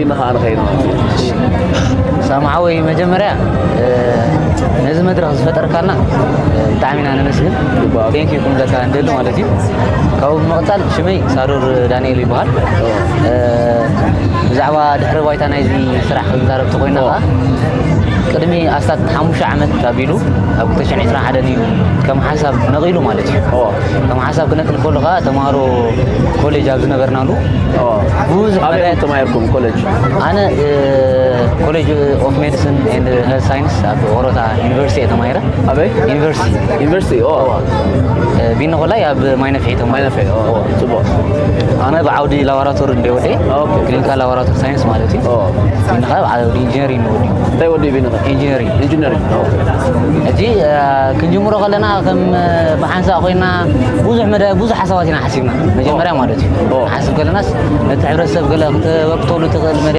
ንኸዓ ንኸይድ ማለት እዩ። ሳምሓወይ መጀመርያ ነዚ መድረኽ ዝፈጠርካልና ብጣዕሚ ኢና ነመስግን። ቴንኪዩ ክንብለካ እንደሊ ማለት እዩ። ካብኡ ብምቕፃል ሽመይ ሳዶር ዳንኤል ይበሃል። ብዛዕባ ድሕሪ ባይታ ናይዚ ስራሕ ክንዛረብ ተኮይና ከዓ ቅድሚ ኣስታት ሓሙሽተ ዓመት ኣቢሉ ኣብ ክልተ ሽሕን ዕስራን ሓደን እዩ ከም ሓሳብ ነቒሉ ማለት እዩ። ከም ሓሳብ ክነቅል ከሎ ከዓ ተምሃሮ ኮሌጅ ኣብ ዝነበርናሉ ብዙሕ ኣበይ መዳያት ተማሂርኩም ኮሌጅ? ኣነ ኮሌጅ ኦፍ ሜዲሲን ኤንድ ሄልት ሳይንስ ኣብ ኦሮታ ዩኒቨርሲቲ እየ ተማሂረ። ኣበይ? ዩኒቨርሲቲ ዩኒቨርሲቲ። ኦ ቢኖ ኮላይ ኣብ ማይነፍሒ ተማሂረ። ማይነፍሒ። ኦ ጽቡቕ። ኣነ ብዓውዲ ላቦራቶሪ እንደ ወደ ኦኬ። ክሊኒካል ላቦራቶሪ ሳይንስ ማለት እዩ። ኦ ቢኖ ከዓ ብዓውዲ ኢንጂነሪንግ ወዲ እንታይ ወዲ ቢኖ? ኢንጂነሪንግ ኢንጂነሪንግ። ሕጂ ክንጅምሮ ከለና ከም ብሓንሳእ ኮይና ብዙሕ መደ ብዙሕ ሓሳባት ኢና ሓሲብና መጀመርያ ማለት እዩ። ኦ። ሓስብ ከለናስ ነቲ ሕብረተሰብ ገለ ክተበርክተሉ ትኽእል መደ